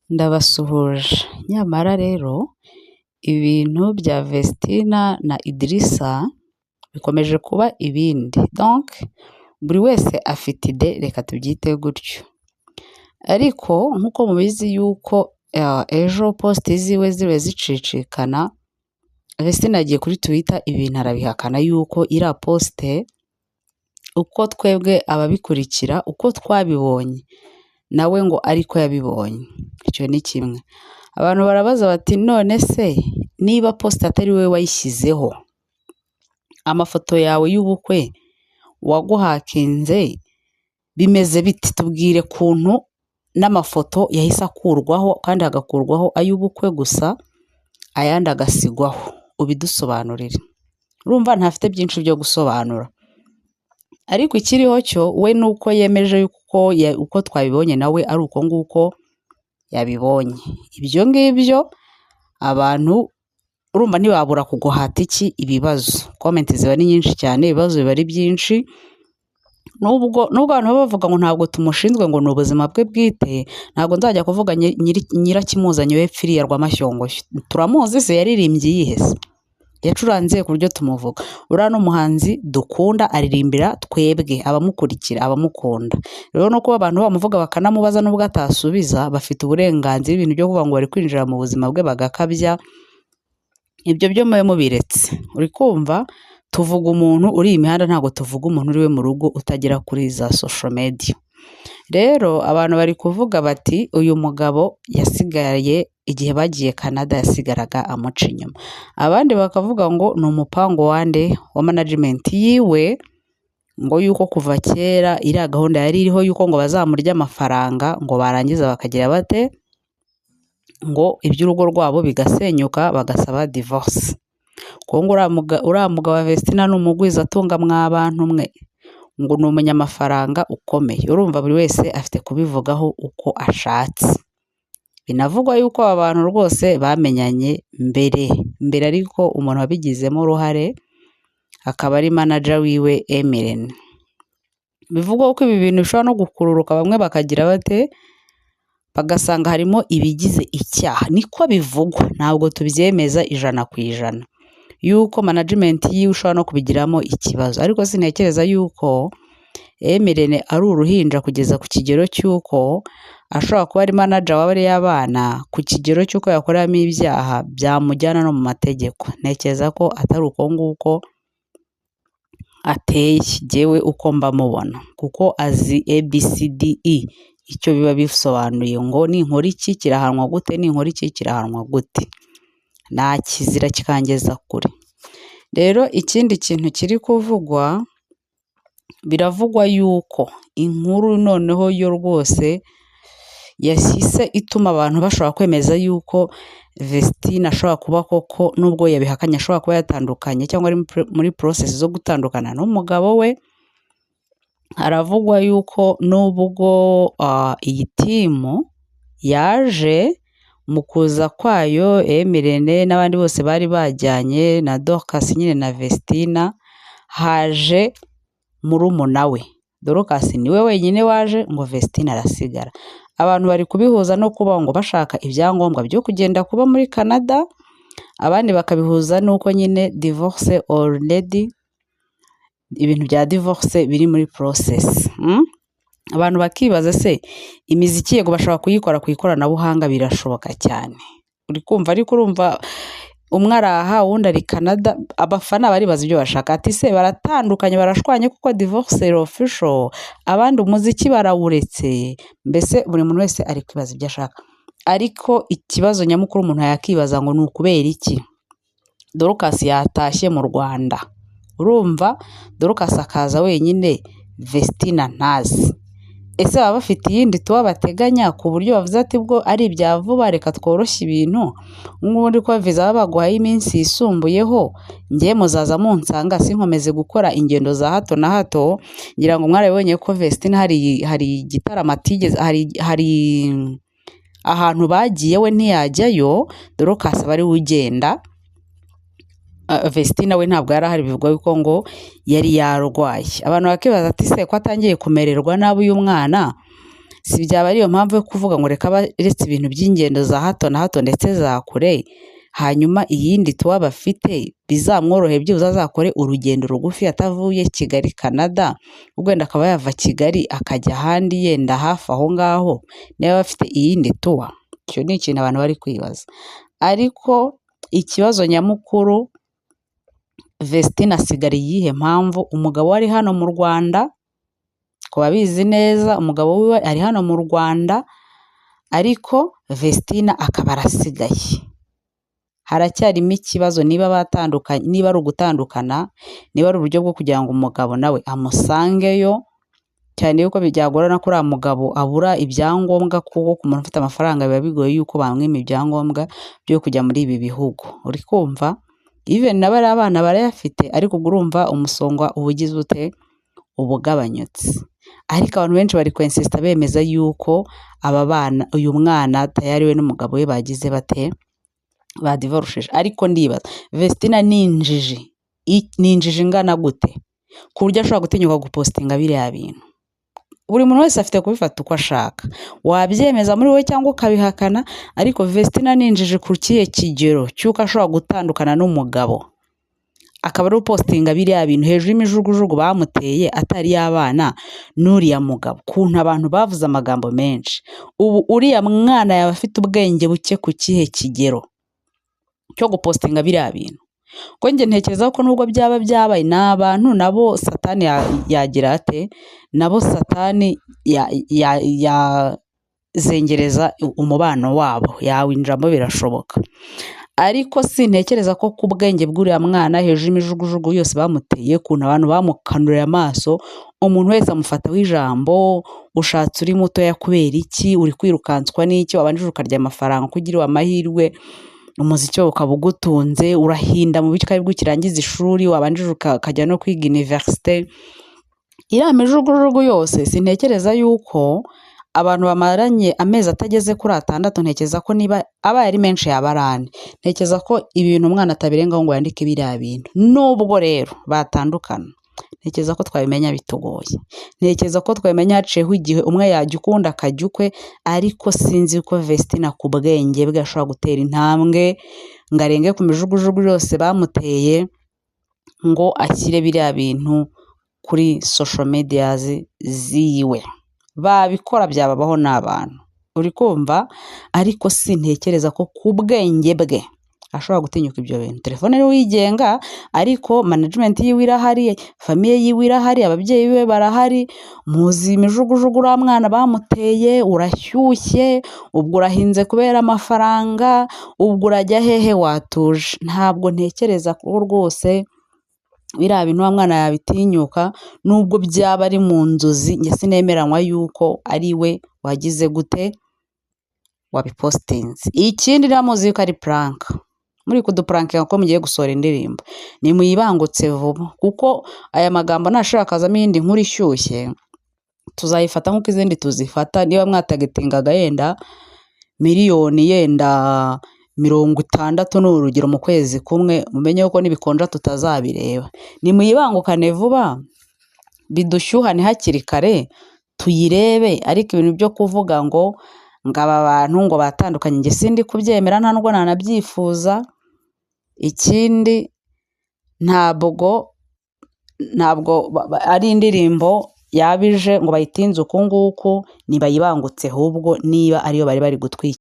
Ndabasuhuje, nyamara rero ibintu bya Vestine na Idrissa bikomeje kuba ibindi, donc buri wese afite idée, reka tubyite gutyo. Ariko nk'uko mubizi yuko ejo post ziwe zibe zicicikana, Vestine yagiye kuri Twitter ibintu arabihakana yuko iriya post uko twebwe ababikurikira uko twabibonye nawe ngo ariko yabibonye. Icyo ni kimwe. Abantu barabaza bati: "None se niba post atari wowe wayishyizeho, amafoto yawe y'ubukwe waguhakinze bimeze bite? Tubwire kuntu n'amafoto yahise akurwaho kandi hagakurwaho ay'ubukwe gusa, ayandi agasigwaho, ubidusobanurire." Urumva ntafite byinshi byo gusobanura, ariko ikiriho cyo we ni uko yemeje yuko uko twabibonye nawe ari uko nguko yabibonye. Ibyo ngibyo abantu urumva ntibabura kuguhata iki? Ibibazo. Comment ziba ari nyinshi cyane, ibibazo biba ari byinshi. Nubwo abantu baba bavuga ngo ntabwo tumushinzwe, ngo ni ubuzima bwe bwite, ntabwo nzajya kuvuga nyirakimuzanye we pfiriya rwamashyongoshyo. Turamuzi se? Yaririmbye iyihe se? Yacuranze ku buryo tumuvuga? Uriya ni umuhanzi dukunda, aririmbira twebwe abamukurikira, abamukunda. Rero no kuba abantu bamuvuga bakanamubaza nubwo atasubiza, bafite uburenganzira. Ibintu byo kuvuga ngo bari kwinjira mu buzima bwe bagakabya, ibyo byo mube mubiretse. Uri kumva, tuvuga umuntu uri iyi mihanda, ntabwo tuvuga umuntu uri we mu rugo utagera kuri za social media. Rero abantu bari kuvuga bati uyu mugabo yasigaye igihe bagiye Canada yasigaraga amuca inyuma, abandi bakavuga ngo ni umupango wande, wa management yiwe, ngo yuko kuva kera iriya gahunda yari iriho yuko ngo bazamurya amafaranga, ngo barangiza bakagira bate, ngo iby'urugo rwabo bigasenyuka, bagasaba divorce. Kuko ngo uriya mugabo wa Vestine ni umugwizatunga mwa bantu mwe, ngo ni umunyamafaranga ukomeye. Urumva buri wese afite kubivugaho uko ashatse. Binavugwa yuko aba bantu rwose bamenyanye mbere mbere, ariko umuntu wabigizemo uruhare akaba ari manager wiwe Emirene. Bivugwa ko ibi bintu bishobora no gukururuka, bamwe bakagira bate, bagasanga harimo ibigize icyaha. Niko bivugwa, ntabwo tubyemeza 100% yuko management yiwe ishobora no kubigiramo ikibazo, ariko sintekereza yuko Emirene ari uruhinja kugeza ku kigero cy'uko ashobora kuba ari manager wa bariya bana ku kigero cy'uko yakoreramo ibyaha byamujyana no mu mategeko. Ntekereza ko atari uko nguko ateye, jyewe uko mba mubona, kuko azi ABCDE icyo biba bisobanuye, ngo ninkora iki kirahanwa gute, ninkora iki kirahanwa gute, nta kizira kikangeza kure. Rero ikindi kintu kiri kuvugwa, biravugwa yuko inkuru noneho yo rwose yahise ituma abantu bashobora kwemeza yuko Vestine ashobora kuba koko, nubwo yabihakanye, ashobora kuba yatandukanye cyangwa ari muri process zo gutandukana n'umugabo we. Haravugwa yuko nubwo iyi team yaje, mu kuza kwayo Emirene n'abandi bose bari bajyanye na Dorcas nyine na Vestina, haje murumuna we Dorcas niwe wenyine waje, ngo Vestine arasigara. Abantu bari kubihuza no kuba ngo bashaka ibyangombwa byo kugenda kuba muri Canada, abandi bakabihuza n'uko nyine divorce already, ibintu bya divorce biri muri process. Abantu bakibaza se imiziki, yego bashobora kuyikora ku ikoranabuhanga, birashoboka cyane, uri kumva, ariko urumva umwe araha uwundi ari Canada, abafana baribaza ibyo bashaka, ati se baratandukanye, barashwanye kuko divorce official, abandi umuziki barawuretse? Mbese buri muntu wese ari kwibaza ibyo ashaka. Ariko ikibazo nyamukuru umuntu yakibaza ngo ni ukubera iki Dorcas yatashye mu Rwanda? Urumva Dorcas akaza wenyine, Vestina ntazi. Ese baba bafite iyindi tuba bateganya ku buryo bavuze ati bwo ari ibya vuba, reka tworoshye ibintu, nk'ubundi ko viza baba baguhaye iminsi yisumbuyeho, njye muzaza munsanga, sinkomeze gukora ingendo za hato na hato? Ngira ngo mwarabibonye ko Vestine hari igitaramo atigeze, hari ahantu bagiye we ntiyajyayo, Dorcas aba ariwe ugenda. Vestine we ntabwo yari ahari, bivugwa yuko ngo yari yarwaye. Abantu bakibaza ati se ko atangiye kumererwa nabi uyu mwana? Si byaba ariyo mpamvu yo kuvuga ngo reka baretse ibintu by'ingendo za hato na hato ndetse za kure, hanyuma iyindi tuba bafite bizamworohe, byibuze azakore urugendo rugufi atavuye Kigali Canada, ubwo wenda akaba yava Kigali akajya ahandi yenda hafi aho ngaho, niba bafite iyindi tuwa. Icyo ni ikintu abantu bari kwibaza. Ariko ikibazo nyamukuru, Vestine asigara iyihe mpamvu? Umugabo we ari hano mu Rwanda, ku babizi neza umugabo wiwe ari hano mu Rwanda, ariko Vestine akaba arasigaye. Haracyarimo ikibazo niba batandukanye, niba ari ugutandukana, niba ari uburyo bwo kugira ngo umugabo nawe amusangeyo, cyane yuko byagorana ko uriya mugabo abura ibyangombwa, kuko ku muntu ufite amafaranga biba bigoye yuko bamwima ibyangombwa byo kujya muri ibi bihugu. Uri kumva? Even na bariya bana barayafite, ariko ubwo urumva umusonga uba ugize ute? Uba ugabanyutse. Ariko abantu benshi bari kwensisita bemeza yuko aba bana, uyu mwana tayari we n'umugabo we bagize bate? Badivorushije. Ariko ndibaza, Vestine ni injiji, ni injiji ingana gute ku buryo ashobora gutinyuka gupostinga biriya bintu? Buri muntu wese afite kubifata uko ashaka, wabyemeza muri wowe cyangwa ukabihakana, ariko Vestine ni injiji ku kihe kigero cy'uko ashobora gutandukana n'umugabo akaba ari upostinga biriya bintu hejuru y'imijugujugu bamuteye atari yabana n'uriya mugabo? Ukuntu abantu bavuze amagambo menshi, ubu uriya mwana yaba afite ubwenge buke ku kihe kigero cyo gupostinga biriya bintu? Kuko njye ntekereza ko nubwo byaba byabaye, ni abantu nabo satani yagira ate, nabo satani yazengereza umubano wabo, yawinjiramo birashoboka. Ariko sintekereza ko ku bwenge bw'uriya mwana hejuru y'imijugujugu yose bamuteye, ukuntu abantu bamukanuriye amaso, umuntu wese amufataho ijambo, ushatse uri mutoya kubera iki, uri kwirukanswa n'iki, wabanjije ukarya amafaranga ko ugiriwe amahirwe, umuziki wawe ukaba ugutunze, urahinda mu bityo aribwo ukirangiza ishuri, wabanjije ukajya no kwiga universite. Iriya mijugujugu yose sintekereza yuko abantu bamaranye amezi atageze kuri 6, ntekereza ko niba abaye ari menshi yaba ari 4. Ntekereza ko ibintu umwana atabirengaho ngo yandike biriya bintu. Nubwo rero batandukana, ntekereza ko twabimenya bitugoye. Ntekereza ko twabimenya haciyeho igihe, umwe yajya ukundi akajya ukwe, ariko sinzi ko Vestine ku bwenge bwe ashobora gutera intambwe ngo arenge ku mijugujugu yose bamuteye, ngo ashyire biriya bintu kuri social medias ziwe. Babikora byababaho n'abantu, uri kumva? Ariko sintekereza ko ku bwenge bwe ashobora gutinyuka ibyo bintu. Telefone niwe uyigenga, ariko management yiwe irahari, famille yiwe irahari, ababyeyi be barahari, muzi imijugujugu uriya mwana bamuteye, urashyushye, ubwo urahinze kubera amafaranga, ubwo urajya hehe watuje? Ntabwo ntekereza ko rwose biriya bintu wa mwana yabitinyuka, nubwo byaba ari mu nzozi, njye sinemeranywa yuko ari we wagize gute wabipostinze. Ikindi niba muzi yuko ari prank, muri kudupurankinga ko mugiye gusohora indirimbo, nimuyibangutse vuba, kuko aya magambo nashobora akazamo iyindi nkuru ishyushye, tuzayifata nk'uko izindi tuzifata. Niba mwatagetingaga yenda miliyoni yenda 60 ni urugero mu kwezi kumwe, mumenye ko nibikonja tutazabireba. Nimuyibangukane vuba, bidushyuhane hakiri kare, tuyirebe. Ariko ibintu byo kuvuga ngo aba bantu ngo batandukanye, njye sindi kubyemera, nta nubwo nanabyifuza. Ikindi ntabwo ari indirimbo yaba ije ngo bayitinze uku nguku, nibayibangutse ahubwo niba ariyo bari bari gutwikira.